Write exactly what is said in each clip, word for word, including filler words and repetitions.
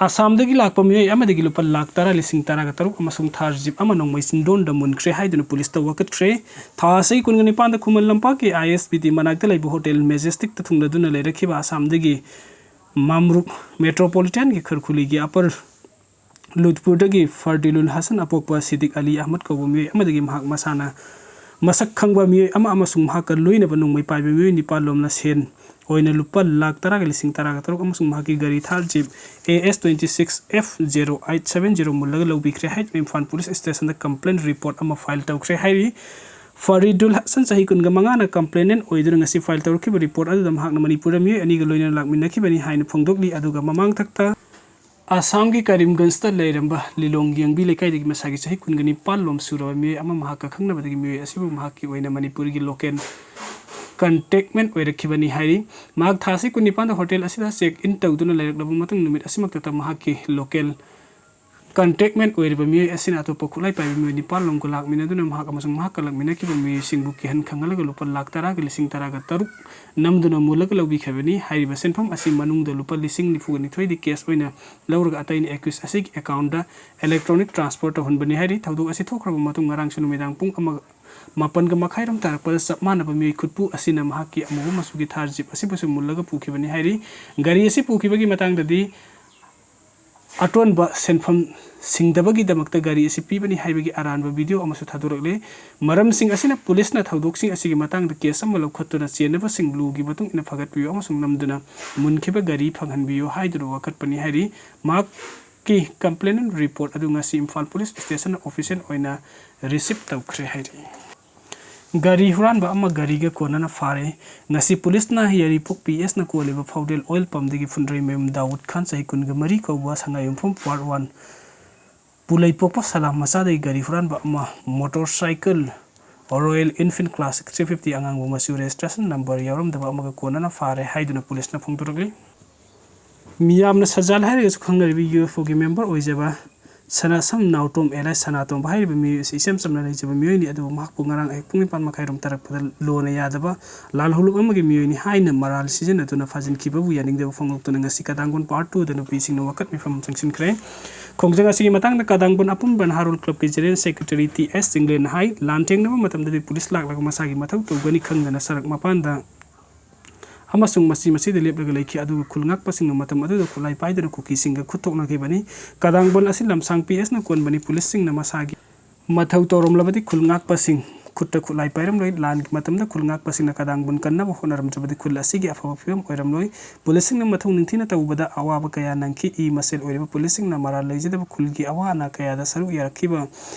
ꯑꯁꯥꯝꯗꯒꯤ ꯂꯥꯛꯄ ꯃꯤꯑꯣꯏ ꯑꯃꯗꯒꯤ ꯂꯨꯄꯥ ꯂꯥꯈ ꯇꯔꯥ ꯂꯤꯁꯤꯡ ꯇꯔꯥꯒ ꯇꯔꯨꯛ ꯑꯃꯁꯨꯡ ꯊꯥꯔ ꯖꯤꯞ ꯑꯃ ꯅꯣꯡꯃꯩ ꯆꯤꯟꯗꯣꯟꯗ ꯃꯨꯟꯈ꯭ꯔꯦ ꯍꯥꯏꯗꯨꯅ ꯄꯨꯂꯤꯁꯇ ꯋꯥꯀꯠꯈ꯭ꯔꯦ꯫ ꯊꯥ ꯑꯁꯤꯒꯤ ꯀꯨꯟꯒ ꯅꯤꯄꯥꯟꯗ ꯈꯨꯃꯟ ꯂꯝꯄꯥꯛꯀꯤ ꯑꯥꯏ ꯑꯦꯁ ꯕꯤ ꯇꯤ ꯃꯅꯥꯛꯇ ꯂꯩꯕ ꯍꯣꯇꯦꯜ ꯃꯦꯖꯦꯁꯇꯤꯛꯇ ꯊꯨꯡꯂꯗꯨꯅ ꯂꯩꯔꯛꯈꯤꯕ ꯑꯁꯥꯝꯗꯒꯤ ꯃꯥꯝꯔꯨꯞ ꯃꯦꯇ꯭ꯔꯣꯄꯣꯂꯤꯇꯥꯟꯒꯤ ꯈꯨꯔꯈꯨꯂꯤꯒꯤ ꯑꯄꯔ ꯂꯨꯠꯄꯨꯔꯗꯒꯤ ꯐꯔꯗꯤꯂꯨꯟ ꯍꯁꯟ ꯑꯄꯣꯛꯄ ꯁꯤꯗꯤꯛ ꯑꯂꯤ ꯑꯍꯃꯗ ꯀꯧꯕ ꯃꯤꯑꯣꯏ ꯑꯃꯗꯒꯤ ꯃꯍꯥꯛ ꯃꯁꯥꯅ ꯃꯁꯛ ꯈꯪꯕ ꯃꯤꯑꯣꯏ ꯑꯃ ꯑꯃꯁꯨꯡ ꯃꯍꯥꯛꯀ ꯂꯣꯏꯅꯕ ꯅꯣꯡꯃꯩ ꯄꯥꯏꯕ ꯃꯤꯑꯣꯏ ꯅꯤꯄꯥꯜ ꯂꯣꯝꯅ ꯁꯦꯟ ꯑꯣꯏꯅ ꯂꯨꯄꯥ ꯂꯥꯈ ꯇꯔꯥꯒ ꯂꯤꯁꯤꯡ ꯇꯔꯥꯒ ꯇꯔꯨꯛ ꯑꯃꯁꯨꯡ ꯃꯍꯥꯛꯀꯤ ꯒꯥꯔꯤ Thar jeep A S twenty six F zero eight seven zero ꯃꯨꯜꯂꯒ ꯂꯧꯕꯤꯈ꯭ꯔꯦ ꯍꯥꯏꯗꯨꯅ ꯏꯝꯐꯥꯜ ꯄꯨꯂꯤꯁ ꯁ꯭ꯇꯦꯁꯟꯗ ꯀꯝꯄ꯭ꯂꯦꯟ ꯔꯤꯄꯣꯔꯠ ꯑꯃ ꯐꯥꯏꯜ ꯇꯧꯈ꯭ꯔꯦ ꯍꯥꯏꯔꯤ꯫ ꯐꯔꯤꯗꯨꯜ ꯍꯁꯟ, ꯆꯍꯤ ꯀꯨꯟꯒ ꯃꯉꯥꯅ ꯀꯝꯄ꯭ꯂꯦꯅꯦꯟ ꯑꯣꯏꯗꯨꯅ ꯉꯁꯤ ꯐꯥꯏꯜ ꯇꯧꯔꯛꯈꯤꯕ ꯔꯤꯄꯣꯔꯠ ꯑꯗꯨꯗ ꯃꯍꯥꯛꯅ ꯃꯅꯤꯄꯨꯔꯗ ꯃꯤꯑꯣꯏ ꯑꯅꯤꯒ ꯂꯣꯏꯅꯅ ꯂꯥꯛꯃꯤꯟꯅꯈꯤꯕꯅꯤ ꯍꯥꯏꯅ ꯐꯣꯡꯗꯣꯛꯂꯤ꯫ ꯑꯗꯨꯒ ꯃꯃꯥꯡꯊꯛꯇ ꯑꯁꯥꯝꯒꯤ ꯀꯔꯤꯝꯒꯟꯖꯇ ꯂꯩꯔꯝꯕ ꯂꯤꯂꯣꯡ ꯌꯦꯡꯕꯤ ꯂꯩꯀꯥꯏꯗꯒꯤ ꯃꯁꯥꯒꯤ ꯆꯍꯤ ꯀꯨꯟꯒ ꯅꯤꯄꯥꯟ ꯂꯣꯝ ꯁꯨꯔꯕ ꯃꯤꯑꯣꯏ ꯑꯃ ꯃꯍꯥꯛꯀ ꯈꯪꯅꯕꯗꯒꯤ ꯃꯤꯑꯣꯏ ꯑꯁꯤꯕꯨ ꯃꯍꯥꯛꯀꯤ ꯑꯣꯏꯅ ꯃꯅꯤꯄꯨꯔꯒꯤ ꯂꯣꯀꯦꯜ ꯀꯟꯇꯦꯛꯃꯦꯟ ꯑꯣꯏꯔꯛꯈꯤꯕꯅꯤ ꯍꯥꯏꯔꯤ꯫ ꯃꯍꯥꯛ ꯊꯥ ꯑꯁꯤ ꯀꯨꯟꯅꯤꯄꯥꯟꯗ ꯍꯣꯇꯦꯜ ꯑꯁꯤꯗ ꯆꯦꯛ ꯏꯟ ꯇꯧꯗꯨꯅ ꯂꯩꯔꯛꯂꯕ ꯃꯇꯨꯡ ꯅꯨꯃꯤꯠ ꯑꯁꯤꯃꯛꯇꯗ ꯃꯍꯥꯛꯀꯤ ꯂꯣꯀꯦꯜ ꯀꯟꯇꯦꯛꯃꯦꯟ ꯑꯣꯏꯔꯤꯕ ꯃꯤꯑꯣꯏ ꯑꯁꯤꯅ ꯑꯇꯣꯞꯄ ꯈꯨꯠꯂꯥꯏ ꯄꯥꯏꯕ ꯃꯤꯑꯣꯏ ꯅꯤꯄꯥꯜ ꯂꯣꯝꯒ ꯂꯥꯛꯃꯤꯟꯅꯗꯨꯅ ꯃꯍꯥꯛ ꯑꯃꯁꯨꯡ ꯃꯍꯥꯛꯀ ꯂꯥꯛꯃꯤꯟꯅꯈꯤꯕ ꯃꯤꯑꯣꯏꯁꯤꯡꯕꯨ ꯀꯤꯍꯟ ꯈꯪꯍꯜꯂꯒ ꯂꯨꯄꯥ ꯂꯥꯈ ꯇꯔꯥꯒ ꯂꯤꯁꯤꯡ ꯇꯔꯥꯒ ꯇꯔꯨꯛ ꯅꯝꯗꯨꯅ ꯃꯨꯜꯂꯒ ꯂꯧꯕꯤꯈꯤꯕꯅꯤ꯫ ꯍꯥꯏꯔꯤꯕ ꯁꯦꯟꯐꯝ ꯑꯁꯤ ꯃꯅꯨꯡꯗ ꯂꯨꯄꯥ ꯂꯤꯁꯤꯡ ꯅꯤꯐꯨꯒ ꯅꯤꯊꯣꯏꯗꯤ ꯀꯦꯁ ꯑꯣꯏꯅ ꯂꯧꯔꯒ ꯑꯇꯩꯅ ꯑꯦꯀ꯭ꯌꯨꯁ ꯑꯁꯤꯒꯤ ꯑꯦꯀꯥꯎꯟꯗ ꯏꯂꯦꯛꯇ꯭ꯔꯣꯅꯤꯛ ꯇ꯭ꯔꯥꯟꯁꯐꯔ ꯇꯧꯍꯟꯕꯅꯤ ꯍꯥꯏꯔꯤ꯫ ꯊꯧꯗꯣꯛ ꯑꯁꯤ ꯊꯣꯛꯈ꯭ꯔꯕ ꯃꯇꯨꯡ ꯉꯔꯥꯡꯁꯨ ꯅꯨꯃꯤꯗꯥꯡ ꯄꯨꯡ ꯑꯃ, ꯃꯥꯄꯟꯒ ꯃꯈꯥꯏꯔꯣꯝ ꯇꯥꯔꯛꯄꯗ ꯆꯞ ꯃꯥꯟꯅꯕ ꯃꯤꯑꯣꯏ ꯈꯨꯠꯄꯨ ꯑꯁꯤꯅ ꯃꯍꯥꯛꯀꯤ ꯑꯃꯨꯕ ꯃꯆꯨꯒꯤ ꯊꯥꯔ ꯖꯤꯞ ꯑꯁꯤꯕꯨꯁꯨ ꯃꯨꯜꯂꯒ ꯄꯨꯈꯤꯕꯅꯤ ꯍꯥꯏꯔꯤ꯫ ꯒꯥꯔꯤ ꯑꯁꯤ ꯄꯨꯈꯤꯕꯒꯤ ꯃꯇꯥꯡꯗꯗꯤ ꯑꯇꯣꯟꯕ ꯁꯦꯟꯐꯝ ꯁꯤꯡꯗꯕꯒꯤꯗꯃꯛꯇ ꯒꯥꯔꯤ ꯑꯁꯤ ꯄꯤꯕꯅꯤ ꯍꯥꯏꯕꯒꯤ ꯑꯔꯥꯟꯕ ꯚꯤꯗꯤꯑꯣ ꯑꯃꯁꯨ ꯊꯥꯗꯣꯔꯛꯂꯦ꯫ ꯃꯔꯝꯁꯤꯡ ꯑꯁꯤꯅ ꯄꯨꯂꯤꯁꯅ ꯊꯧꯗꯣꯛꯁꯤꯡ ꯑꯁꯤꯒꯤ ꯃꯇꯥꯡꯗ ꯀꯦꯁ ꯑꯃ ꯂꯧꯈꯠꯇꯨꯅ ꯆꯦꯟꯅꯕꯁꯤꯡ ꯂꯣꯒꯤ ꯃꯇꯨꯡ ꯏꯟꯅ ꯐꯒꯠꯄꯤꯌꯨ ꯑꯃꯁꯨꯡ ꯅꯝꯗꯨꯅ ꯃꯨꯟꯈꯤꯕ ꯒꯥꯔꯤ ꯐꯪꯍꯟꯕꯤꯌꯨ ꯍꯥꯏꯗꯨꯅ ꯋꯥꯀꯠꯄꯅꯤ ꯍꯥꯏꯔꯤ꯫ ꯃꯍꯥꯛꯀꯤ ꯀꯝꯄ꯭ꯂꯦꯅꯦꯟ ꯔꯤꯄꯣꯔꯠ ꯑꯗꯨ ꯉꯁꯤ ꯏꯝꯐꯥꯜ ꯄꯨꯂꯤꯁ ꯁ꯭ꯇꯦꯁꯟ ꯑꯣꯐꯤꯁꯤꯌꯦꯜ ꯑꯣꯏꯅ ꯔꯤꯁꯤꯞ ꯇꯧꯈ꯭ꯔꯦ ꯍꯥꯏꯔꯤ꯫ ꯒꯥꯔꯤ ꯍꯨꯔꯥꯟꯕ ꯑꯃ ꯒꯥꯔꯤꯒ ꯀꯣꯟꯅꯅ ꯐꯥꯔꯦ꯫ ꯉꯁꯤ ꯄꯨꯂꯤꯁꯅ ꯌꯥꯏꯔꯤꯄꯣꯛ ꯄꯤ ꯑꯦꯁꯅ ꯀꯣꯜꯂꯤꯕ ꯐꯥꯎꯗꯦꯜ ꯑꯣꯏꯜ ꯄꯝꯗꯒꯤ ꯐꯨꯟꯗ꯭ꯔꯩꯃꯌꯨꯝ ꯗꯥꯎꯗ ꯈꯥꯟ, ꯆꯍꯤ ꯀꯨꯟꯒ ꯃꯔꯤ ꯀꯧꯕ ꯁꯉꯥꯏꯌꯨꯝꯐꯝ ꯋꯥꯔꯗ ꯋꯥꯟ ꯄꯨꯂꯩꯄꯣꯛꯄ ꯁꯂꯥꯝ ꯃꯆꯥꯗꯒꯤ ꯒꯥꯔꯤ ꯍꯨꯔꯥꯟꯕ ꯑꯃ, motor cycle royal Enfield classic three fifty ꯑꯉꯥꯡꯕ ꯃꯆꯨ, ꯔꯦꯖꯤꯁꯇ꯭ꯔꯦꯁꯟ ꯅꯝꯕꯔ ꯌꯥꯎꯔꯝꯗꯕ ꯑꯃꯒ ꯀꯣꯟꯅꯅ ꯐꯥꯔꯦ ꯍꯥꯏꯗꯨꯅ ꯄꯨꯂꯤꯁꯅ ꯐꯣꯡꯗꯣꯔꯛꯂꯤ꯫ ꯃꯤꯌꯥꯝꯅ ꯁꯖꯥꯜ ꯍꯥꯏꯔꯒꯁꯨ ꯈꯪꯅꯔꯤꯕ ꯌꯨ ꯑꯦꯐ ꯑꯣꯒꯤ ꯃꯦꯝꯕꯔ ꯑꯣꯏꯖꯕ ꯁꯅꯥꯁꯝ ꯅꯥꯎꯇꯣꯝ alias ꯁꯅꯥꯇꯣꯝꯕ ꯍꯥꯏꯔꯤꯕ ꯃꯤꯑꯣꯏ ꯑꯁꯤ ꯏꯆꯝ ꯆꯝꯅ ꯂꯩꯖꯕ ꯃꯤꯑꯣꯏꯅꯤ, ꯑꯗꯨꯕꯨ ꯃꯍꯥꯛꯄꯨ ꯉꯔꯥꯡ ꯑꯌꯨꯛ ꯄꯨꯡ ꯅꯤꯄꯥꯟ ꯃꯈꯥꯏꯔꯣꯝ ꯇꯥꯔꯛꯄꯗ ꯂꯣꯟꯅ ꯌꯥꯗꯕ ꯂꯥꯜꯍꯧꯂꯨꯞ ꯑꯃꯒꯤ ꯃꯤꯑꯣꯏꯅꯤ ꯍꯥꯏꯅ ꯃꯔꯥꯜ ꯁꯤꯖꯤꯟꯅꯗꯨꯅ ꯐꯥꯖꯤꯟꯈꯤꯕꯕꯨ ꯌꯥꯅꯤꯡꯗꯕ ꯐꯣꯡꯗꯣꯛꯇꯨꯅ ꯉꯁꯤ ꯀꯗꯥꯡꯕꯣꯟ part twoꯗ ꯅꯨꯄꯤꯁꯤꯡꯅ ꯋꯥꯀꯠ ꯃꯤꯐꯝ ꯆꯪꯁꯤꯟꯈ꯭ꯔꯦ꯫ ꯈꯣꯡꯖꯪ ꯑꯁꯤꯒꯤ ꯃꯇꯥꯡꯗ ꯀꯗꯥꯡꯕꯣꯟ ꯑꯄꯨꯟꯕ ꯅꯍꯥꯔꯣꯜ clubꯀꯤ general secretary ꯇꯤ ꯑꯦꯁ ꯆꯤꯡꯂꯦꯟꯅ ꯍꯥꯏ, ꯂꯥꯟ ꯊꯦꯡꯅꯕ ꯃꯇꯝꯗꯗꯤ ꯄꯨꯂꯤꯁ ꯂꯥꯛꯂꯒ ꯃꯁꯥꯒꯤ ꯃꯊꯧ ꯇꯧꯒꯅꯤ ꯈꯪꯗꯅ ꯁꯔꯛ ꯃꯄꯥꯟꯗ ꯑꯃꯁꯨꯡ ꯃꯁꯤ ꯃꯁꯤꯗ ꯂꯦꯞꯂꯒ ꯂꯩꯈꯤ, ꯑꯗꯨꯒ ꯈꯨꯜ ꯉꯥꯛꯄꯁꯤꯡꯅ ꯃꯇꯝ ꯑꯗꯨꯗ ꯈꯨꯠꯂꯥꯏ ꯄꯥꯏꯗꯨꯅ ꯀꯨꯀꯤꯁꯤꯡꯒ ꯈꯨꯠ ꯊꯣꯛꯅꯈꯤꯕꯅꯤ꯫ ꯀꯗꯥꯡꯕꯣꯟ ꯑꯁꯤ ꯂꯝꯁꯥꯡ ꯄꯤ ꯑꯦꯁꯅ ꯀꯣꯟꯕꯅꯤ꯫ ꯄꯨꯂꯤꯁꯁꯤꯡꯅ ꯃꯁꯥꯒꯤ ꯃꯊꯧ ꯇꯧꯔꯝꯂꯕꯗꯤ ꯈꯨꯜ ꯉꯥꯛꯄꯁꯤꯡ ꯈꯨꯠꯇ ꯈꯨꯠꯂꯥꯏ ꯄꯥꯏꯔꯝꯂꯣꯏ꯫ ꯂꯥꯟꯒꯤ ꯃꯇꯝꯗ ꯈꯨꯜ ꯉꯥꯛꯄꯁꯤꯡꯅ ꯀꯗꯥꯡꯕꯣꯟ ꯀꯟꯅꯕ ꯍꯣꯠꯅꯔꯝꯗ꯭ꯔꯕꯗꯤ ꯈꯨꯜ ꯑꯁꯤꯒꯤ ꯑꯐꯕ ꯐꯤꯕꯝ ꯑꯣꯏꯔꯝꯂꯣꯏ꯫ ꯄꯨꯂꯤꯁꯁꯤꯡꯅ ꯃꯊꯧ ꯅꯤꯡꯊꯤꯅ ꯇꯧꯕꯗ ꯑꯋꯥꯕ ꯀꯌꯥ ꯅꯪꯈꯤ꯫ ꯏ ꯃꯁꯦꯜ ꯑꯣꯏꯔꯤꯕ ꯄꯨꯂꯤꯁꯁꯤꯡꯅ ꯃꯔꯥꯜ ꯂꯩꯖꯗꯕ ꯈꯨꯜꯒꯤ ꯑꯋꯥ ꯑꯅꯥ ꯀꯌꯥꯗ ꯁꯔꯨꯛ ꯌꯥꯔꯛꯈꯤꯕ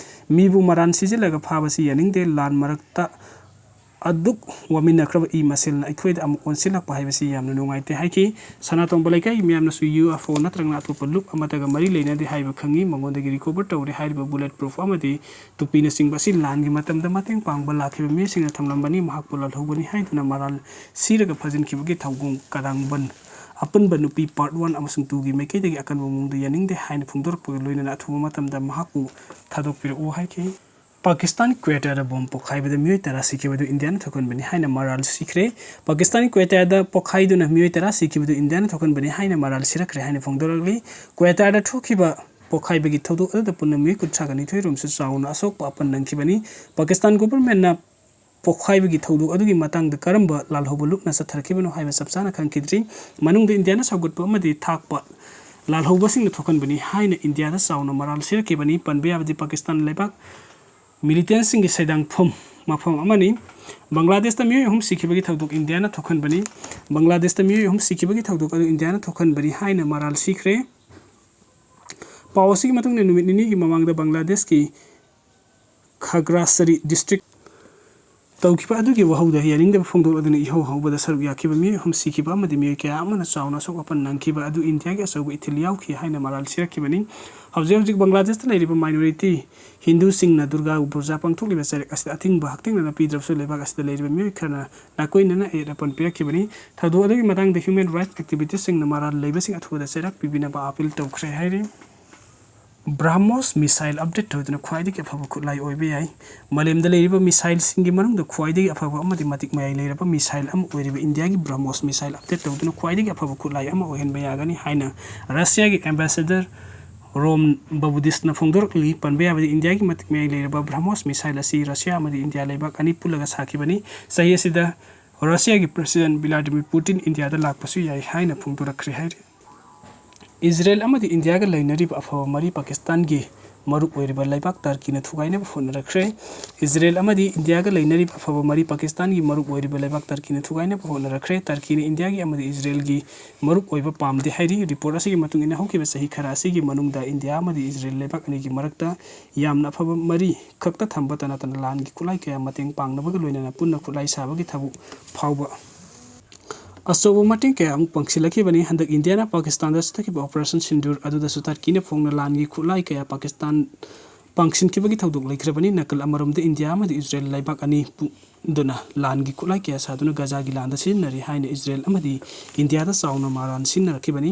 ꯃꯤꯕꯨ ꯃꯔꯥꯜ ꯁꯤꯖꯤꯜꯂꯒ ꯐꯥꯕꯁꯤ ꯌꯥꯅꯤꯡꯗꯦ꯫ ꯂꯥꯟ ꯃꯔꯛꯇ ꯑꯗꯨꯛ ꯋꯥꯃꯤꯟꯅꯈ꯭ꯔꯕ ꯏ ꯃꯁꯦꯜꯅ ꯑꯩꯈꯣꯏꯗ ꯑꯃꯨꯛ ꯑꯣꯟꯁꯤꯜꯂꯛꯄ ꯍꯥꯏꯕꯁꯤ ꯌꯥꯝꯅ ꯅꯨꯡꯉꯥꯏꯇꯦ ꯍꯥꯏꯈꯤ꯫ ꯁꯅꯥꯇꯣꯝꯕ ꯂꯩꯀꯥꯏꯒꯤ ꯃꯤꯌꯥꯝꯅꯁꯨ ꯌꯨ ꯑꯦꯐ ꯑꯣ ꯅꯠꯇ꯭ꯔꯒꯅ ꯑꯇꯣꯞꯄ ꯂꯨꯞ ꯑꯃꯠꯇꯒ ꯃꯔꯤ ꯂꯩꯅꯗꯦ ꯍꯥꯏꯕ ꯈꯪꯉꯤ꯫ ꯃꯉꯣꯟꯗꯒꯤ recover ꯇꯧꯔꯦ ꯍꯥꯏꯔꯤꯕ bullet proof ꯑꯃꯗꯤ ꯇꯨꯄꯤꯅꯆꯤꯡꯕ ꯑꯁꯤ ꯂꯥꯟꯒꯤ ꯃꯇꯝꯗ ꯃꯇꯦꯡ ꯄꯥꯡꯕ ꯂꯥꯛꯈꯤꯕ ꯃꯤꯑꯣꯏꯁꯤꯡꯅ ꯊꯝꯂꯝꯕꯅꯤ꯫ ꯃꯍꯥꯛꯄꯨ ꯂꯥꯜꯍꯧꯕꯅꯤ ꯍꯥꯏꯗꯨꯅ ꯃꯔꯥꯜ ꯁꯤꯔꯒ ꯐꯥꯖꯤꯟꯈꯤꯕꯒꯤ ꯊꯧꯑꯣꯡ ꯀꯗꯥꯡꯕꯟ ꯑꯄꯨꯟꯕ ꯅꯨꯄꯤ part one ꯑꯃꯁꯨꯡ twoꯒꯤ ꯃꯥꯏꯀꯩꯗꯒꯤ ꯑꯀꯟꯕ ꯃꯑꯣꯡꯗ ꯌꯥꯅꯤꯡꯗꯦ ꯍꯥꯏꯅ ꯐꯣꯡꯗꯣꯔꯛꯄꯒ ꯂꯣꯏꯅꯅ ꯑꯊꯨꯕ ꯃꯇꯝꯗ ꯃꯍꯥꯛꯄꯨ ꯊꯥꯗꯣꯛꯄꯤꯔꯛꯎ ꯍꯥꯏꯈꯤ꯫ ꯄꯥꯀꯤꯁꯇꯥꯟ ꯀ꯭ꯋꯦꯇꯥꯗ ꯕꯣꯝ ꯄꯣꯈꯥꯏꯕꯗ ꯃꯤꯑꯣꯏ ꯇꯔꯥ ꯁꯤꯈꯤꯕꯗꯨ ꯏꯟꯗꯤꯌꯥꯅ ꯊꯣꯛꯍꯟꯕꯅꯤ ꯍꯥꯏꯅ ꯃꯔꯥꯜ ꯁꯤꯈ꯭ꯔꯦ꯫ ꯄꯥꯀꯤꯁꯇꯥꯟ ꯀ꯭ꯋꯦꯇꯥꯗ ꯄꯣꯈꯥꯏꯗꯨꯅ ꯃꯤꯑꯣꯏ ꯇꯔꯥ ꯁꯤꯈꯤꯕꯗꯨ ꯏꯟꯗꯤꯌꯥꯅ ꯊꯣꯛꯍꯟꯕꯅꯤ ꯍꯥꯏꯅ ꯃꯔꯥꯜ ꯁꯤꯔꯛꯈ꯭ꯔꯦ ꯍꯥꯏꯅ ꯐꯣꯡꯗꯣꯔꯛꯂꯤ꯫ ꯀ꯭ꯋꯦꯇꯥꯗ ꯊꯣꯛꯈꯤꯕ ꯄꯣꯈꯥꯏꯕꯒꯤ ꯊꯧꯗꯣꯛ ꯑꯗꯨꯗ ꯄꯨꯟꯅ ꯃꯤꯑꯣꯏ ꯀꯨꯟꯊ꯭ꯔꯥꯒ ꯅꯤꯊꯣꯏ ꯔꯣꯝꯁꯨ ꯆꯥꯎꯅ ꯑꯁꯣꯛꯄ ꯑꯄꯟ ꯅꯪꯈꯤꯕꯅꯤ꯫ ꯄꯥꯀꯤꯁꯇꯥꯟ ꯒꯣꯚꯔꯟꯃꯦꯟꯠꯅ ꯄꯣꯈꯥꯏꯕꯒꯤ ꯊꯧꯗꯣꯛ ꯑꯗꯨꯒꯤ ꯃꯇꯥꯡꯗ ꯀꯔꯝꯕ ꯂꯥꯜꯍꯧꯕ ꯂꯨꯞꯅ ꯆꯠꯊꯔꯛꯈꯤꯕꯅꯣ ꯍꯥꯏꯕ ꯆꯞ ꯆꯥꯅ ꯈꯪꯈꯤꯗ꯭ꯔꯤ꯫ ꯃꯅꯨꯡꯗ ꯏꯟꯗꯤꯌꯥꯅ ꯁꯧꯒꯠꯄ ꯑꯃꯗꯤ ꯊꯥꯛꯄ ꯂꯥꯜꯍꯧꯕꯁꯤꯡꯅ ꯊꯣꯛꯍꯟꯕꯅꯤ ꯍꯥꯏꯅ ꯏꯟꯗꯤꯌꯥꯗ ꯆꯥꯎꯅ ꯃꯔꯥꯜ ꯁꯤꯔꯛꯈꯤꯕꯅꯤ꯫ ꯄꯟꯕ ꯌꯥꯕꯗꯤ ꯄꯥꯀꯤꯁꯇꯥꯟ ꯂꯩꯕꯥꯛ ꯃꯤꯂꯤꯇꯦꯟꯠꯁꯤꯡꯒꯤ ꯁꯩꯗꯥꯡꯐꯝ ꯃꯐꯝ ꯑꯃꯅꯤ꯫ ꯕꯪꯒ꯭ꯂꯥꯗꯦꯁꯇ ꯃꯤꯑꯣꯏ ꯑꯍꯨꯝ ꯁꯤꯈꯤꯕꯒꯤ ꯊꯧꯗꯣꯛ ꯏꯟꯗꯤꯌꯥꯅ ꯊꯣꯛꯍꯟꯕꯅꯤ꯫ ꯕꯪꯒ꯭ꯂꯥꯗꯦꯁꯇ ꯃꯤꯑꯣꯏ ꯑꯍꯨꯝ ꯁꯤꯈꯤꯕꯒꯤ ꯊꯧꯗꯣꯛ ꯑꯗꯨ ꯏꯟꯗꯤꯌꯥꯅ ꯊꯣꯛꯍꯟꯕꯅꯤ ꯍꯥꯏꯅ ꯃꯔꯥꯜ ꯁꯤꯈ꯭ꯔꯦ꯫ ꯄꯥꯎ ꯑꯁꯤꯒꯤ ꯃꯇꯨꯡꯗ ꯅꯨꯃꯤꯠ ꯅꯤꯅꯤꯒꯤ ꯃꯃꯥꯡꯗ ꯕꯪꯒ꯭ꯂꯥꯗꯦꯁꯀꯤ ꯈꯒ꯭ꯔꯥꯁꯔꯤ ꯗꯤꯁꯇ꯭ꯔꯤꯛ ꯇꯧꯈꯤꯕ ꯑꯗꯨꯒꯤ ꯋꯥꯍꯧꯗ ꯌꯥꯅꯤꯡꯗꯕ ꯐꯣꯡꯗꯣꯛꯂꯗꯨꯅ ꯏꯍꯧ ꯍꯧꯕꯗ ꯁꯔꯨꯛ ꯌꯥꯈꯤꯕ ꯃꯤꯑꯣꯏ ꯑꯍꯨꯝ ꯁꯤꯈꯤꯕ ꯑꯃꯗꯤ ꯃꯤꯑꯣꯏ ꯀꯌꯥ ꯑꯃꯅ ꯆꯥꯎꯅ ꯑꯁꯣꯛ ꯑꯄꯟ ꯅꯪꯈꯤꯕ ꯑꯗꯨ ꯏꯟꯗꯤꯌꯥꯒꯤ ꯑꯆꯧꯕ ꯏꯊꯤꯜ ꯌꯥꯎꯈꯤ ꯍꯥꯏꯅ ꯃꯔꯥꯜ ꯁꯤꯔꯛꯈꯤꯕꯅꯤ꯫ ꯍꯧꯖꯤꯛ ꯍꯧꯖꯤꯛ ꯕꯪꯒ꯭ꯂꯥꯗꯦꯁꯇ ꯂꯩꯔꯤꯕ minority ꯍꯤꯟꯗꯨꯁꯤꯡꯅ ꯗꯨꯔꯒꯥ ꯄꯨꯖꯥ ꯄꯥꯡꯊꯣꯛꯂꯤꯕ ꯆꯩꯔꯛ ꯑꯁꯤꯗ ꯑꯊꯤꯡꯕ ꯍꯛꯊꯦꯡꯅꯅ ꯄꯤꯗ꯭ꯔꯕꯁꯨ ꯂꯩꯕꯥꯛ ꯑꯁꯤꯗ ꯂꯩꯔꯤꯕ ꯃꯤꯑꯣꯏ ꯈꯔꯅ ꯅꯥꯀꯣꯏꯅꯅ ꯑꯌꯦꯠ ꯑꯄꯟ ꯄꯤꯔꯛꯈꯤꯕꯅꯤ꯫ ꯊꯧꯗꯣꯛ ꯑꯗꯨꯒꯤ ꯃꯇꯥꯡꯗ human rights activistꯁꯤꯡꯅ ꯃꯔꯥꯜ ꯂꯩꯕꯁꯤꯡ ꯑꯊꯨꯕꯗ ꯆꯩꯔꯥꯛ ꯄꯤꯕꯤꯅꯕ ꯑꯥꯄꯤꯜ ꯇꯧꯈ꯭ꯔꯦ ꯍꯥꯏꯔꯤ꯫ BrahMos missile update ꯇꯧꯗꯨꯅ ꯈ꯭ꯋꯥꯏꯗꯒꯤ ꯑꯐꯕ ꯈꯨꯠꯂꯥꯏ ꯑꯣꯏꯕ ꯌꯥꯏ꯫ ꯃꯥꯂꯦꯝꯗ ꯂꯩꯔꯤꯕ missileꯁꯤꯡꯒꯤ ꯃꯅꯨꯡꯗ ꯈ꯭ꯋꯥꯏꯗꯒꯤ ꯑꯐꯕ ꯑꯃꯗꯤ ꯃꯇꯤꯛ ꯃꯌꯥꯏ ꯂꯩꯔꯕ missile ꯑꯃ ꯑꯣꯏꯔꯤꯕ ꯏꯟꯗꯤꯌꯥꯒꯤ BrahMos missile update ꯇꯧꯗꯨꯅ ꯈ꯭ꯋꯥꯏꯗꯒꯤ ꯑꯐꯕ ꯈꯨꯠꯂꯥꯏ ꯑꯃ ꯑꯣꯏꯍꯟꯕ ꯌꯥꯒꯅꯤ ꯍꯥꯏꯅ ꯔꯁꯤꯌꯥꯒꯤ ambassador ꯔꯣꯝ ꯕꯕꯨꯗꯤꯁꯅ ꯐꯣꯡꯗꯣꯔꯛꯂꯤ꯫ ꯄꯟꯕ ꯌꯥꯕꯗꯤ ꯏꯟꯗꯤꯌꯥꯒꯤ ꯃꯇꯤꯛ ꯃꯌꯥꯏ ꯂꯩꯔꯕ BrahMos missile ꯑꯁꯤ ꯔꯁꯤꯌꯥ ꯑꯃꯗꯤ ꯏꯟꯗꯤꯌꯥ ꯂꯩꯕꯥꯛ ꯑꯅꯤ ꯄꯨꯜꯂꯒ ꯁꯥꯈꯤꯕꯅꯤ꯫ ꯆꯍꯤ ꯑꯁꯤꯗ ꯔꯁꯤꯌꯥꯒꯤ president Vladimir Putin ꯏꯟꯗꯤꯌꯥꯗ ꯂꯥꯛꯄꯁꯨ ꯌꯥꯏ ꯍꯥꯏꯅ ꯐꯣꯡꯗꯣꯔꯛꯈ꯭ꯔꯦ ꯍꯥꯏꯔꯤ꯫ ꯏꯖꯔꯦꯜ ꯑꯃꯗꯤ ꯏꯟꯗꯤꯌꯥꯒ ꯂꯩꯅꯔꯤꯕ ꯑꯐꯕ ꯃꯔꯤ ꯄꯥꯀꯤꯁꯇꯥꯟꯒꯤ ꯃꯔꯨꯞ ꯑꯣꯏꯔꯤꯕ ꯂꯩꯕꯥꯛ ꯇꯔꯀꯤꯅ ꯊꯨꯒꯥꯏꯅꯕ ꯍꯣꯠꯅꯔꯛꯈ꯭ꯔꯦ꯫ ꯏꯖꯔꯦꯜ ꯑꯃꯗꯤ ꯏꯟꯗꯤꯌꯥꯒ ꯂꯩꯅꯔꯤꯕ ꯑꯐꯕ ꯃꯔꯤ ꯄꯥꯀꯤꯁꯇꯥꯟꯒꯤ ꯃꯔꯨꯞ ꯑꯣꯏꯔꯤꯕ ꯂꯩꯕꯥꯛ ꯇꯔꯀꯤꯅ ꯊꯨꯒꯥꯏꯅꯕ ꯍꯣꯠꯅꯔꯛꯈ꯭ꯔꯦ꯫ ꯇꯔꯀꯤꯅ ꯏꯟꯗꯤꯌꯥꯒꯤ ꯑꯃꯗꯤ ꯏꯖꯔꯦꯜꯒꯤ ꯃꯔꯨꯞ ꯑꯣꯏꯕ ꯄꯥꯝꯗꯦ ꯍꯥꯏꯔꯤ꯫ Report ꯑꯁꯤꯒꯤ ꯃꯇꯨꯡ ꯏꯟꯅ ꯍꯧꯈꯤꯕ ꯆꯍꯤ ꯈꯔ ꯑꯁꯤꯒꯤ ꯃꯅꯨꯡꯗ ꯏꯟꯗꯤꯌꯥ ꯑꯃꯗꯤ ꯏꯖꯔꯦꯜ ꯂꯩꯕꯥꯛ ꯑꯅꯤꯒꯤ ꯃꯔꯛꯇ ꯌꯥꯝꯅ ꯑꯐꯕ ꯃꯔꯤ ꯈꯛꯇ ꯊꯝꯕ ꯇꯅꯥꯇꯅ ꯂꯥꯟꯒꯤ ꯈꯨꯠꯂꯥꯏ ꯀꯌꯥ ꯃꯇꯦꯡ ꯄꯥꯡꯅꯕꯒ ꯂꯣꯏꯅꯅ ꯄꯨꯟꯅ ꯈꯨꯠꯂꯥꯏ ꯁꯥꯕꯒꯤ ꯊꯕꯛ ꯐꯥꯎꯕ ꯑꯆꯧꯕ ꯃꯇꯦꯡ ꯀꯌꯥ ꯑꯃꯨꯛ ꯄꯥꯡꯁꯤꯜꯂꯛꯈꯤꯕꯅꯤ꯫ ꯍꯟꯗꯛ ꯏꯟꯗꯤꯌꯥꯅ ꯄꯥꯀꯤꯁꯇꯥꯟꯗ ꯆꯠꯊꯈꯤꯕ Operation Sindoor ꯑꯗꯨꯗꯁꯨ ꯇꯔꯀꯤꯅ ꯐꯣꯡꯅ ꯂꯥꯟꯒꯤ ꯈꯨꯠꯂꯥꯏ ꯀꯌꯥ ꯄꯥꯀꯤꯁꯇꯥꯟ ꯄꯥꯡꯁꯤꯟꯈꯤꯕꯒꯤ ꯊꯧꯗꯣꯛ ꯂꯩꯈ꯭ꯔꯕꯅꯤ꯫ ꯅꯥꯀꯜ ꯑꯃꯔꯣꯝꯗ ꯏꯟꯗꯤꯌꯥ ꯑꯃꯗꯤ ꯏꯖꯔꯦꯜ ꯂꯩꯕꯥꯛ ꯑꯅꯤ ꯄꯨꯟꯗꯨꯅ ꯂꯥꯟꯒꯤ ꯈꯨꯠꯂꯥꯏ ꯀꯌꯥ ꯁꯥꯗꯨꯅ ꯒꯖꯥꯒꯤ ꯂꯥꯟꯗ ꯁꯤꯖꯤꯟꯅꯔꯤ ꯍꯥꯏꯅ ꯏꯖꯔꯦꯜ ꯑꯃꯗꯤ ꯏꯟꯗꯤꯌꯥꯗ ꯆꯥꯎꯅ ꯃꯔꯥꯟ ꯁꯤꯖꯤꯟꯅꯔꯛꯈꯤꯕꯅꯤ꯫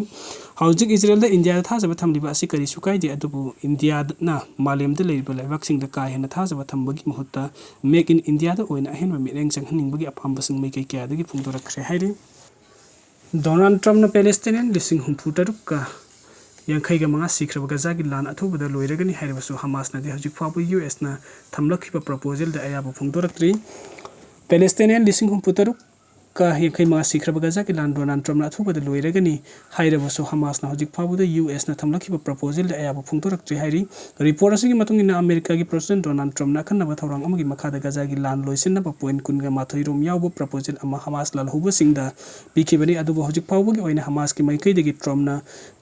ꯍꯧꯖꯤꯛ ꯏꯖꯔꯦꯜꯗ ꯏꯟꯗꯤꯌꯥꯗ ꯊꯥꯖꯕ ꯊꯝꯂꯤꯕ ꯑꯁꯤ ꯀꯔꯤꯁꯨ ꯀꯥꯏꯗꯦ, ꯑꯗꯨꯕꯨ ꯏꯟꯗꯤꯌꯥꯅ ꯃꯥꯂꯦꯝꯗ ꯂꯩꯔꯤꯕ ꯂꯩꯕꯥꯛꯁꯤꯡꯗ ꯀꯥ ꯍꯦꯟꯅ ꯊꯥꯖꯕ ꯊꯝꯕꯒꯤ ꯃꯍꯨꯠꯇ Make in Indiaꯗ ꯑꯣꯏꯅ ꯑꯍꯦꯟꯕ ꯃꯤꯠꯌꯦꯡ ꯆꯪꯍꯟꯅꯤꯡꯕꯒꯤ ꯑꯄꯥꯝꯕꯁꯤꯡ ꯃꯥꯏꯀꯩ ꯀꯌꯥꯗꯒꯤ ꯐꯣꯡꯗꯣꯔꯛꯈ꯭ꯔꯦ ꯍꯥꯏꯔꯤ꯫ ꯗꯣꯅꯥꯜꯗ ꯇ꯭ꯔꯝꯞꯅ ꯄꯦꯂꯦꯁꯇꯤꯅꯤꯌꯟ ꯂꯤꯁꯤꯡ ꯍꯨꯝꯐꯨ ꯇꯔꯨꯛꯀ ꯌꯥꯡꯈꯩꯒ ꯃꯉꯥ ꯁꯤꯈ꯭ꯔꯕ ꯒꯖꯥꯒꯤ ꯂꯥꯟ ꯑꯊꯨꯕꯗ ꯂꯣꯏꯔꯒꯅꯤ ꯍꯥꯏꯔꯕꯁꯨ ꯍꯃꯥꯁꯅꯗꯤ ꯍꯧꯖꯤꯛ ꯐꯥꯎꯕ ꯌꯨ ꯑꯦꯁꯅ ꯊꯝꯂꯛꯈꯤꯕ proposalꯗ ꯑꯌꯥꯕ ꯐꯣꯡꯗꯣꯔꯛꯇ꯭ꯔꯤ꯫ ꯄꯦꯂꯦꯁꯇꯤꯅꯤꯌꯟ ꯂꯤꯁꯤꯡ ꯍꯨꯝꯐꯨ ꯇꯔꯨꯛꯀ ꯌꯥꯡꯈꯩ ꯃꯉꯥ ꯁꯤꯈ꯭ꯔꯕ ꯒꯖꯥꯒꯤ ꯂꯥꯟ ꯗꯣꯅꯥꯜꯗ ꯇ꯭ꯔꯝꯞꯅ ꯑꯊꯨꯕꯗ ꯂꯣꯏꯔꯒꯅꯤ ꯍꯥꯏꯔꯕꯁꯨ ꯍꯃꯥꯁꯅ ꯍꯧꯖꯤꯛ ꯐꯥꯎꯕꯗ ꯌꯨ ꯑꯦꯁꯅ ꯊꯝꯂꯛꯈꯤꯕ proposalꯗ ꯑꯌꯥꯕ ꯐꯣꯡꯗꯣꯔꯛꯇ꯭ꯔꯤ ꯍꯥꯏꯔꯤ꯫ Report ꯑꯁꯤꯒꯤ ꯃꯇꯨꯡ ꯏꯟꯅ ꯑꯃꯦꯔꯤꯀꯥꯒꯤ President ꯗꯣꯅꯥꯜꯗ ꯇ꯭ꯔꯝꯞꯅ ꯑꯈꯟꯅꯕ ꯊꯧꯔꯥꯡ ꯑꯃꯒꯤ ꯃꯈꯥꯗ ꯒꯖꯥꯒꯤ ꯂꯥꯟ ꯂꯣꯏꯁꯤꯟꯅꯕ point ꯀꯨꯟꯒ ꯃꯥꯊꯣꯏ ꯔꯣꯝ ꯌꯥꯎꯕ proposal ꯑꯃ ꯍꯃꯥꯁ ꯂꯥꯜꯍꯧꯕꯁꯤꯡꯗ ꯄꯤꯈꯤꯕꯅꯤ꯫ ꯑꯗꯨꯕꯨ ꯍꯧꯖꯤꯛ ꯐꯥꯎꯕꯒꯤ ꯑꯣꯏꯅ ꯍꯃꯥꯁꯀꯤ ꯃꯥꯏꯀꯩꯗꯒꯤ ꯇ꯭ꯔꯝꯞꯅ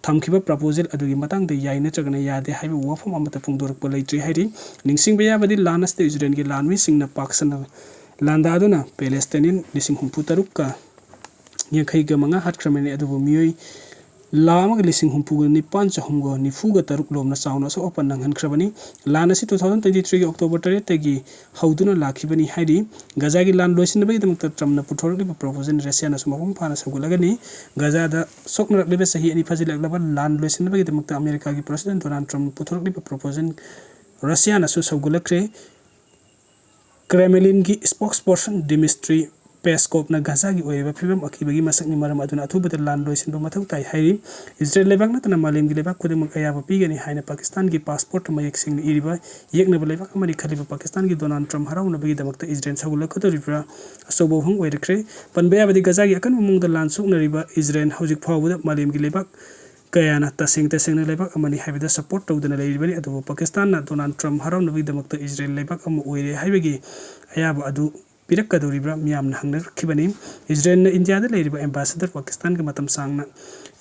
ꯊꯝꯈꯤꯕ proposal ꯑꯗꯨꯒꯤ ꯃꯇꯥꯡꯗ ꯌꯥꯏ ꯅꯠꯇ꯭ꯔꯒꯅ ꯌꯥꯗꯦ ꯍꯥꯏꯕ ꯋꯥꯐꯝ ꯑꯃꯠꯇ ꯐꯣꯡꯗꯣꯔꯛꯄ ꯂꯩꯇ꯭ꯔꯤ ꯍꯥꯏꯔꯤ꯫ ꯅꯤꯡꯁꯤꯡꯕ ꯌꯥꯕꯗꯤ ꯂꯥꯟ ꯑꯁꯤꯗ ꯏꯖꯔꯦꯜꯒꯤ ꯂꯥꯟꯃꯤꯁꯤꯡꯅ ꯄꯥꯛ ꯁꯟꯅ ꯂꯥꯟꯗꯥꯗꯨꯅ ꯄꯦꯂꯦꯁꯇꯥꯏꯅꯤꯌꯟ ꯂꯤꯁꯤꯡ ꯍꯨꯝꯐꯨ ꯇꯔꯨꯛꯀ ꯌꯥꯡꯈꯩꯒ ꯃꯉꯥ ꯍꯥꯠꯈ꯭ꯔꯕꯅꯤ, ꯑꯗꯨꯕꯨ ꯃꯤꯑꯣꯏ ꯂꯥꯈ ꯑꯃꯒ ꯂꯤꯁꯤꯡ ꯍꯨꯝꯐꯨꯒ ꯅꯤꯄꯥꯟ ꯆꯍꯨꯝꯒ ꯅꯤꯐꯨꯒ ꯇꯔꯨꯛ ꯂꯣꯝꯅ ꯆꯥꯎꯅ ꯑꯁꯣꯛ ꯑꯄꯟ ꯅꯪꯍꯟꯈ꯭ꯔꯕꯅꯤ꯫ ꯂꯥꯟ ꯑꯁꯤ two thousand twenty threeꯒꯤ October ꯇꯔꯦꯠꯇꯒꯤ ꯍꯧꯗꯨꯅ ꯂꯥꯛꯈꯤꯕꯅꯤ ꯍꯥꯏꯔꯤ꯫ ꯒꯖꯥꯒꯤ ꯂꯥꯟ ꯂꯣꯏꯁꯤꯟꯅꯕꯒꯤꯗꯃꯛꯇ ꯇ꯭ꯔꯝꯞꯅ ꯄꯨꯊꯣꯔꯛꯂꯤꯕ proposal ꯔꯁꯤꯌꯥꯅꯁꯨ ꯃꯄꯨꯡ ꯐꯥꯅ ꯁꯧꯒꯠꯂꯒꯅꯤ꯫ ꯒꯖꯥꯗ ꯁꯣꯛꯅꯔꯛꯂꯤꯕ ꯆꯍꯤ ꯑꯅꯤ ꯐꯥꯖꯤꯜꯂꯛꯂꯕ ꯂꯥꯟ ꯂꯣꯏꯁꯤꯟꯅꯕꯒꯤꯗꯃꯛꯇ ꯑꯃꯦꯔꯤꯀꯥꯒꯤ President Donald Trumpꯅ ꯄꯨꯊꯣꯔꯛꯂꯤꯕ proposal ꯔꯁꯤꯌꯥꯅꯁꯨ ꯁꯧꯒꯠꯂꯛꯈ꯭ꯔꯦ꯫ Kremlinꯒꯤ spokesperson Dmitry Peskovꯅ ꯒꯖꯥꯒꯤ ꯑꯣꯏꯔꯤꯕ ꯐꯤꯕꯝ ꯑꯀꯤꯕꯒꯤ ꯃꯁꯛꯅꯤ, ꯃꯔꯝ ꯑꯗꯨꯅ ꯑꯊꯨꯕꯗ ꯂꯥꯟ ꯂꯣꯏꯁꯤꯟꯕ ꯃꯊꯧ ꯇꯥꯏ ꯍꯥꯏꯔꯤ꯫ ꯏꯖꯔꯦꯜ ꯂꯩꯕꯥꯛ ꯅꯠꯇꯅ ꯃꯥꯂꯦꯝꯒꯤ ꯂꯩꯕꯥꯛ ꯈꯨꯗꯤꯡꯃꯛ ꯑꯌꯥꯕ ꯄꯤꯒꯅꯤ ꯍꯥꯏꯅ ꯄꯥꯀꯤꯁꯇꯥꯟꯒꯤ passport ꯃꯌꯦꯛ ꯁꯦꯡꯅ ꯏꯔꯤꯕ ꯌꯦꯛꯅꯕ ꯂꯩꯕꯥꯛ ꯑꯃꯅꯤ ꯈꯜꯂꯤꯕ ꯄꯥꯀꯤꯁꯇꯥꯟꯒꯤ ꯗꯣꯅꯥꯜꯗ ꯇ꯭ꯔꯝꯞ ꯍꯔꯥꯎꯅꯕꯒꯤꯗꯃꯛꯇ ꯏꯖꯔꯦꯜ ꯁꯧꯒꯠꯂꯛꯀꯗꯧꯔꯤꯕ꯭ꯔꯥ? ꯑꯆꯧꯕ ꯋꯥꯍꯪ ꯑꯣꯏꯔꯛꯈ꯭ꯔꯦ꯫ ꯄꯟꯕ ꯌꯥꯕꯗꯤ ꯒꯖꯥꯒꯤ ꯑꯀꯟꯕ ꯃꯑꯣꯡꯗ ꯂꯥꯟ ꯁꯣꯛꯅꯔꯤꯕ ꯏꯖꯔꯦꯜ ꯍꯧꯖꯤꯛ ꯐꯥꯎꯕꯗ ꯃꯥꯂꯦꯝꯒꯤ ꯂꯩꯕꯥꯛ ꯀꯌꯥꯅ ꯇꯁꯦꯡ ꯇꯁꯦꯡꯅ ꯂꯩꯕꯥꯛ ꯑꯃꯅꯤ ꯍꯥꯏꯕꯗ support ꯇꯧꯗꯨꯅ ꯂꯩꯔꯤꯕꯅꯤ꯫ ꯑꯗꯨꯕꯨ ꯄꯥꯀꯤꯁꯇꯥꯟꯅ ꯗꯣꯅꯥꯜꯗ ꯇ꯭ꯔꯝꯞ ꯍꯔꯥꯎꯅꯕꯒꯤꯗꯃꯛꯇ ꯏꯖꯔꯦꯜ ꯂꯩꯕꯥꯛ ꯑꯃ ꯑꯣꯏꯔꯦ ꯍꯥꯏꯕꯒꯤ ꯑꯌꯥꯕ ꯑꯗꯨ ꯄꯤꯔꯛꯀꯗꯧꯔꯤꯕ꯭ꯔꯥ ꯃꯤꯌꯥꯝꯅ ꯍꯪꯅꯔꯛꯈꯤꯕꯅꯤ꯫ ꯏꯖꯔꯦꯜꯅ ꯏꯟꯗꯤꯌꯥꯗ ꯂꯩꯔꯤꯕ ambassador ꯄꯥꯀꯤꯁꯇꯥꯟꯒ ꯃꯇꯝ ꯁꯥꯡꯅ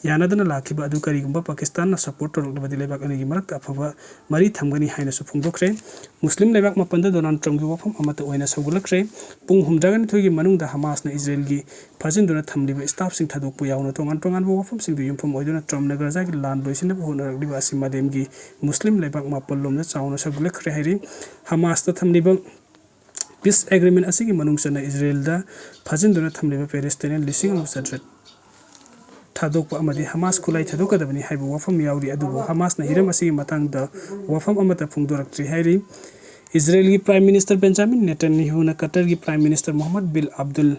ꯌꯥꯅꯗꯅ ꯂꯥꯛꯈꯤꯕ ꯑꯗꯨ ꯀꯔꯤꯒꯨꯝꯕ ꯄꯥꯀꯤꯁꯇꯥꯟꯅ support ꯇꯧꯔꯛꯂꯕꯗꯤ ꯂꯩꯕꯥꯛ ꯑꯅꯤꯒꯤ ꯃꯔꯛꯇ ꯑꯐꯕ ꯃꯔꯤ ꯊꯝꯒꯅꯤ ꯍꯥꯏꯅꯁꯨ ꯐꯣꯡꯗꯣꯛꯈ꯭ꯔꯦ꯫ ꯃꯨꯁꯂꯤꯝ ꯂꯩꯕꯥꯛ ꯃꯥꯄꯟꯗ ꯗꯣꯅꯥꯜꯗ ꯇ꯭ꯔꯝꯞꯀꯤ ꯋꯥꯐꯝ ꯑꯃꯠꯇ ꯑꯣꯏꯅ ꯁꯧꯒꯠꯂꯛꯈ꯭ꯔꯦ꯫ ꯄꯨꯡ ꯍꯨꯝꯗ꯭ꯔꯥꯒ ꯅꯤꯊꯣꯏꯒꯤ ꯃꯅꯨꯡꯗ ꯍꯃꯥꯁꯅ ꯏꯖꯔꯦꯜꯒꯤ ꯐꯥꯖꯤꯟꯗꯨꯅ ꯊꯝꯂꯤꯕ staffꯁꯤꯡ ꯊꯥꯗꯣꯛꯄ ꯌꯥꯎꯅ ꯇꯣꯉꯥꯟ ꯇꯣꯉꯥꯟꯕ ꯋꯥꯐꯝꯁꯤꯡꯗ ꯌꯨꯝꯐꯝ ꯑꯣꯏꯗꯨꯅ ꯇ꯭ꯔꯝꯞꯅ ꯒꯖꯥꯒꯤ ꯂꯥꯟ ꯂꯣꯏꯁꯤꯟꯅꯕ ꯍꯣꯠꯅꯔꯛꯂꯤꯕ ꯑꯁꯤ ꯃꯥꯂꯦꯝꯒꯤ ꯃꯨꯁꯂꯤꯝ ꯂꯩꯕꯥꯛ ꯃꯥꯄꯜ ꯂꯣꯝꯗ ꯆꯥꯎꯅ ꯁꯧꯒꯠꯂꯛꯈ꯭ꯔꯦ ꯍꯥꯏꯔꯤ꯫ ꯍꯃꯥꯁꯇ ꯊꯝꯂꯤꯕ peace agreement ꯑꯁꯤꯒꯤ ꯃꯅꯨꯡ ꯆꯟꯅ ꯏꯖꯔꯦꯜꯗ ꯐꯥꯖꯤꯟꯗꯨꯅ ꯊꯝꯂꯤꯕ Palestinian ꯂꯤꯁꯤꯡ ꯑꯃ ꯆꯥꯇ꯭ꯔꯦꯠ ꯊꯥꯗꯣꯛꯄ ꯑꯃꯗꯤ ꯍꯃꯥꯁ ꯈꯨꯠꯂꯥꯏ ꯊꯥꯗꯣꯛꯀꯗꯕꯅꯤ ꯍꯥꯏꯕ ꯋꯥꯐꯝ ꯌꯥꯎꯔꯤ, ꯑꯗꯨꯕꯨ ꯍꯃꯥꯁꯅ ꯍꯤꯔꯝ ꯑꯁꯤꯒꯤ ꯃꯇꯥꯡꯗ ꯋꯥꯐꯝ ꯑꯃꯠꯇ ꯐꯣꯡꯗꯣꯔꯛꯇ꯭ꯔꯤ ꯍꯥꯏꯔꯤ꯫ ꯏꯖꯔꯦꯜꯒꯤ Prime Minister Benjamin Netanyahuꯅ ꯀꯇꯔꯒꯤ Prime Minister Mohammed bin Abdul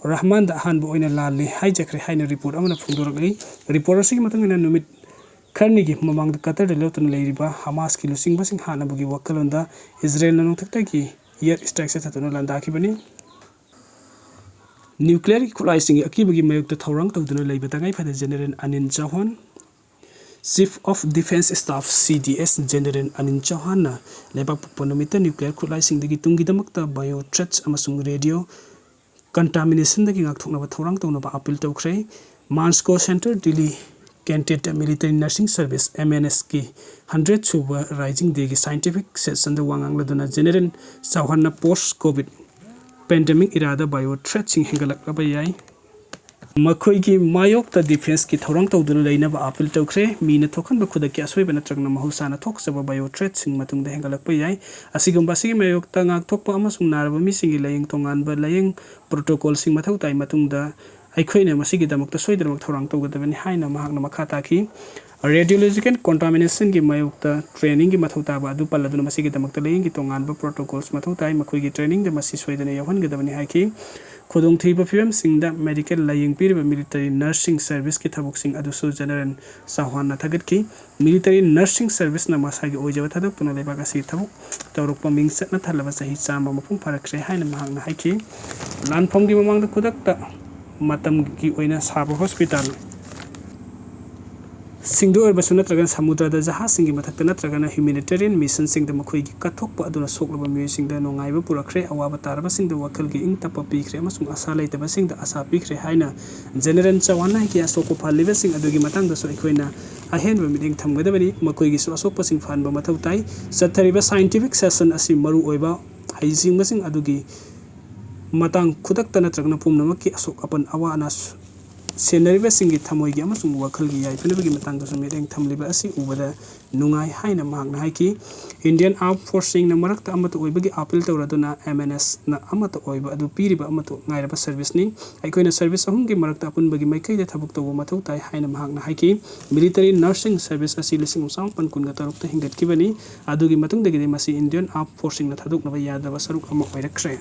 Rahmanꯗ ꯑꯍꯥꯟꯕ ꯑꯣꯏꯅ ꯂꯥꯜꯂꯤ ꯍꯥꯏꯖꯈ꯭ꯔꯦ ꯍꯥꯏꯅ report ꯑꯃꯅ ꯐꯣꯡꯗꯣꯔꯛꯂꯤ꯫ Report ꯑꯁꯤꯒꯤ ꯃꯇꯨꯡ ꯏꯟꯅ ꯅꯨꯃꯤꯠ ꯈꯔꯅꯤꯒꯤ ꯃꯃꯥꯡꯗ ꯀꯇꯔꯗ ꯂꯣꯠꯇꯨꯅ ꯂꯩꯔꯤꯕ ꯍꯃꯥꯁꯀꯤ ꯂꯨꯆꯤꯡꯕꯁꯤꯡ ꯍꯥꯠꯅꯕꯒꯤ ꯋꯥꯈꯜꯂꯣꯟꯗ ꯏꯖꯔꯦꯜꯅ ꯅꯣꯡꯊꯛꯇꯒꯤ air strike ꯆꯠꯊꯗꯨꯅ ꯂꯥꯟꯗꯥꯈꯤꯕꯅꯤ꯫ Nuclearꯒꯤ ꯈꯨꯠꯂꯥꯏꯁꯤꯡꯒꯤ ꯑꯀꯤꯕꯒꯤ ꯃꯥꯌꯣꯛꯇ ꯊꯧꯔꯥꯡ ꯇꯧꯗꯨꯅ ꯂꯩꯕ ꯇꯉꯥꯏ ꯐꯗꯦ General Anil Chauhan, Chief of Defence Staff, C D S, General Anil Chauhanꯅ ꯂꯩꯕꯥꯛꯄꯣꯛꯄ ꯅꯨꯃꯤꯠꯇ nuclear ꯈꯨꯠꯂꯥꯏꯁꯤꯡꯗꯒꯤ ꯇꯨꯡꯒꯤꯗꯃꯛꯇ bio threats ꯑꯃꯁꯨꯡ radio contaminationꯗꯒꯤ ꯉꯥꯛꯊꯣꯛꯅꯕ ꯊꯧꯔꯥꯡ ꯇꯧꯅꯕ appeal ꯇꯧꯈ꯭ꯔꯦ꯫ Mansko Center, Delhi Cantonꯗ Military Nursing Service, M N Sꯀꯤ hundred ꯁꯨꯕ Rising Dayꯒꯤ scientific sessionꯗ ꯋꯥ ꯉꯥꯡꯂꯗꯨꯅ General Chauhanꯅ post Covid pandemic eraꯗ bio threatꯁꯤꯡ ꯍꯦꯟꯒꯠꯂꯛꯂꯕ ꯌꯥꯏ꯫ ꯃꯈꯣꯏꯒꯤ ꯃꯥꯌꯣꯛꯇ ꯗꯤꯐꯦꯟꯁꯀꯤ ꯊꯧꯔꯥꯡ ꯇꯧꯗꯨꯅ ꯂꯩꯅꯕ ꯑꯥꯄꯤꯜ ꯇꯧꯈ꯭ꯔꯦ꯫ ꯃꯤꯅ ꯊꯣꯛꯍꯟꯕ ꯈꯨꯗꯛꯀꯤ ꯑꯁꯣꯏꯕ ꯅꯠꯇ꯭ꯔꯒꯅ ꯃꯍꯧꯁꯥꯅ ꯊꯣꯛꯆꯕ ꯕꯥꯏꯑꯣ ꯊ꯭ꯔꯦꯠꯁꯤꯡ ꯃꯇꯨꯡꯗ ꯍꯦꯟꯒꯠꯂꯛꯄ ꯌꯥꯏ꯫ ꯑꯁꯤꯒꯨꯝꯕ ꯑꯁꯤꯒꯤ ꯃꯥꯌꯣꯛꯇ ꯉꯥꯛꯊꯣꯛꯄ ꯑꯃꯁꯨꯡ ꯅꯥꯔꯕ ꯃꯤꯁꯤꯡꯒꯤ ꯂꯥꯌꯦꯡ ꯇꯣꯉꯥꯟꯕ ꯂꯥꯌꯦꯡ ꯄ꯭ꯔꯣꯇꯣꯀꯣꯜꯁꯤꯡ ꯃꯊꯧ ꯇꯥꯏ꯫ ꯃꯇꯨꯡꯗ ꯑꯩꯈꯣꯏꯅ ꯃꯁꯤꯒꯤꯗꯃꯛꯇ ꯁꯣꯏꯗꯅꯃꯛ ꯊꯧꯔꯥꯡ ꯇꯧꯒꯗꯕꯅꯤ ꯍꯥꯏꯅ ꯃꯍꯥꯛꯅ ꯃꯈꯥ ꯇꯥꯈꯤ꯫ ꯔꯦꯗꯤꯑꯣꯂꯣꯖꯤꯀꯦꯜ ꯀꯣꯟꯇꯥꯃꯤꯅꯦꯁꯟꯒꯤ ꯃꯥꯌꯣꯛꯇ ꯇ꯭ꯔꯦꯅꯤꯡꯒꯤ ꯃꯊꯧ ꯇꯥꯕ ꯑꯗꯨ ꯄꯜꯂꯗꯨꯅ ꯃꯁꯤꯒꯤꯗꯃꯛꯇ ꯂꯥꯌꯦꯡꯒꯤ ꯇꯣꯉꯥꯟꯕ ꯄ꯭ꯔꯣꯇꯣꯀꯣꯜꯁ ꯃꯊꯧ ꯇꯥꯏ꯫ ꯃꯈꯣꯏꯒꯤ ꯇ꯭ꯔꯦꯅꯤꯡꯗ ꯃꯁꯤ ꯁꯣꯏꯗꯅ ꯌꯥꯎꯍꯟꯒꯗꯕꯅꯤ ꯍꯥꯏꯈꯤ꯫ ꯈꯨꯗꯣꯡꯊꯤꯕ ꯐꯤꯕꯝꯁꯤꯡꯗ ꯃꯦꯗꯤꯀꯦꯜ ꯂꯥꯌꯦꯡ ꯄꯤꯔꯤꯕ ꯃꯤꯂꯤꯇꯔꯤ ꯅꯔꯁꯁꯤꯡ ꯁꯔꯚꯤꯁꯀꯤ ꯊꯕꯛꯁꯤꯡ ꯑꯗꯨꯁꯨ ꯖꯦꯅꯔꯦꯜ ꯆꯧꯍꯥꯟꯅ ꯊꯥꯒꯠꯈꯤ꯫ ꯃꯤꯂꯤꯇꯔꯤ ꯅꯔꯁꯁꯤꯡ ꯁꯔꯚꯤꯁꯅ ꯃꯁꯥꯒꯤ ꯑꯣꯏꯖꯕ ꯊꯥꯗꯣꯛꯇꯨꯅ ꯂꯩꯕꯥꯛ ꯑꯁꯤꯒꯤ ꯊꯕꯛ ꯇꯧꯔꯛꯄ ꯃꯤꯡ ꯆꯠꯅ ꯊꯜꯂꯕ ꯆꯍꯤ ꯆꯥꯝꯃ ꯃꯄꯨꯡ ꯐꯥꯔꯛꯈ꯭ꯔꯦ ꯍꯥꯏꯅ ꯃꯍꯥꯛꯅ ꯍꯥꯏꯈꯤ꯫ ꯂꯥꯟꯐꯝꯒꯤ ꯃꯃꯥꯡꯗ ꯈꯨꯗꯛꯇ ꯃꯇꯝꯒꯤ ꯑꯣꯏꯅ ꯁꯥꯕ ꯍꯣꯁꯄꯤꯇꯥꯜ ꯁꯤꯡꯗ ꯑꯣꯏꯔꯕꯁꯨ ꯅꯠꯇ꯭ꯔꯒꯅ ꯁꯃꯨꯗ꯭ꯔꯗ ꯖꯍꯥꯖꯁꯤꯡꯒꯤ ꯃꯊꯛꯇ ꯅꯠꯇ꯭ꯔꯒꯅ ꯍ꯭ꯌꯨꯃꯦꯅꯤꯇꯦꯔꯤꯌꯟ ꯃꯤꯁꯟꯁꯤꯡꯗ ꯃꯈꯣꯏꯒꯤ ꯀꯠꯊꯣꯛꯄ ꯑꯗꯨꯅ ꯁꯣꯛꯂꯕ ꯃꯤꯑꯣꯏꯁꯤꯡꯗ ꯅꯨꯡꯉꯥꯏꯕ ꯄꯨꯔꯛꯈ꯭ꯔꯦ꯫ ꯑꯋꯥꯕ ꯇꯥꯔꯕꯁꯤꯡꯗ ꯋꯥꯈꯜꯒꯤ ꯏꯪ ꯇꯞꯄ ꯄꯤꯈ꯭ꯔꯦ ꯑꯃꯁꯨꯡ ꯑꯁꯥ ꯂꯩꯇꯕꯁꯤꯡꯗ ꯑꯁꯥ ꯄꯤꯈ꯭ꯔꯦ ꯍꯥꯏꯅ ꯖꯦꯅꯔꯦꯜ ꯆꯧꯍꯥꯟꯅ ꯍꯥꯏꯈꯤ꯫ ꯑꯁꯣꯛꯄ ꯐꯍꯜꯂꯤꯕꯁꯤꯡ ꯑꯗꯨꯒꯤ ꯃꯇꯥꯡꯗꯁꯨ ꯑꯩꯈꯣꯏꯅ ꯑꯍꯦꯟꯕ ꯃꯤꯠꯌꯦꯡ ꯊꯝꯒꯗꯕꯅꯤ꯫ ꯃꯈꯣꯏꯒꯤꯁꯨ ꯑꯁꯣꯛꯄꯁꯤꯡ ꯐꯍꯟꯕ ꯃꯊꯧ ꯇꯥꯏ꯫ ꯆꯠꯊꯔꯤꯕ ꯁꯥꯏꯟꯇꯤꯐꯤꯛ ꯁꯦꯁꯟ ꯑꯁꯤ ꯃꯔꯨ ꯑꯣꯏꯕ ꯍꯩꯁꯤꯡꯕꯁꯤꯡ ꯑꯗꯨꯒꯤ ꯃꯇꯥꯡ ꯈꯨꯗꯛꯇ ꯅꯠꯇ꯭ꯔꯒꯅ ꯄꯨꯝꯅꯃꯛꯀꯤ ꯑꯁꯣꯛ ꯑꯄꯟ, ꯑꯋꯥ ꯑꯅꯥ ꯁꯦꯟꯅꯔꯤꯕꯁꯤꯡꯒꯤ ꯊꯃꯣꯏꯒꯤ ꯑꯃꯁꯨꯡ ꯋꯥꯈꯜꯒꯤ ꯌꯥꯏꯐꯅꯕꯒꯤ ꯃꯇꯥꯡꯗꯁꯨ ꯃꯤꯠꯌꯦꯡ ꯊꯝꯂꯤꯕ ꯑꯁꯤ ꯎꯕꯗ ꯅꯨꯡꯉꯥꯏ ꯍꯥꯏꯅ ꯃꯍꯥꯛꯅ ꯍꯥꯏꯈꯤ꯫ ꯏꯟꯗꯤꯌꯟ ꯑꯥꯔꯝ ꯐꯣꯔꯁꯁꯤꯡꯅ ꯃꯔꯛꯇ ꯑꯃꯠꯇ ꯑꯣꯏꯕꯒꯤ ꯑꯥꯄꯤꯜ ꯇꯧꯔꯗꯨꯅ ꯑꯦꯝ ꯑꯦꯟ ꯑꯦꯁꯅ ꯑꯃꯠꯇ ꯑꯣꯏꯕ ꯑꯗꯨ ꯄꯤꯔꯤꯕ ꯑꯃꯠꯇ ꯉꯥꯏꯔꯕ ꯁꯔꯚꯤꯁꯅꯤ꯫ ꯑꯩꯈꯣꯏꯅ ꯁꯔꯚꯤꯁ ꯑꯍꯨꯝꯒꯤ ꯃꯔꯛꯇ ꯑꯄꯨꯟꯕꯒꯤ ꯃꯥꯏꯀꯩꯗ ꯊꯕꯛ ꯇꯧꯕ ꯃꯊꯧ ꯇꯥꯏ ꯍꯥꯏꯅ ꯃꯍꯥꯛꯅ ꯍꯥꯏꯈꯤ꯫ ꯃꯤꯂꯤꯇꯔꯤ ꯅꯔꯁꯁꯤꯡ ꯁꯔꯚꯤꯁ ꯑꯁꯤ ꯂꯤꯁꯤꯡ ꯑꯃ ꯆꯥꯃꯥꯄꯟ ꯀꯨꯟꯒ ꯇꯔꯨꯛꯇ ꯍꯦꯟꯒꯠꯈꯤꯕꯅꯤ꯫ ꯑꯗꯨꯒꯤ ꯃꯇꯨꯡꯗꯒꯤꯗꯤ ꯃꯁꯤ ꯏꯟꯗꯤꯌꯟ ꯑꯥꯔꯝ ꯐꯣꯔꯁꯁꯤꯡꯅ ꯊꯥꯗꯣꯛꯅꯕ ꯌꯥꯗꯕ ꯁꯔꯨꯛ ꯑꯃ ꯑꯣꯏꯔꯛꯈ꯭ꯔꯦ꯫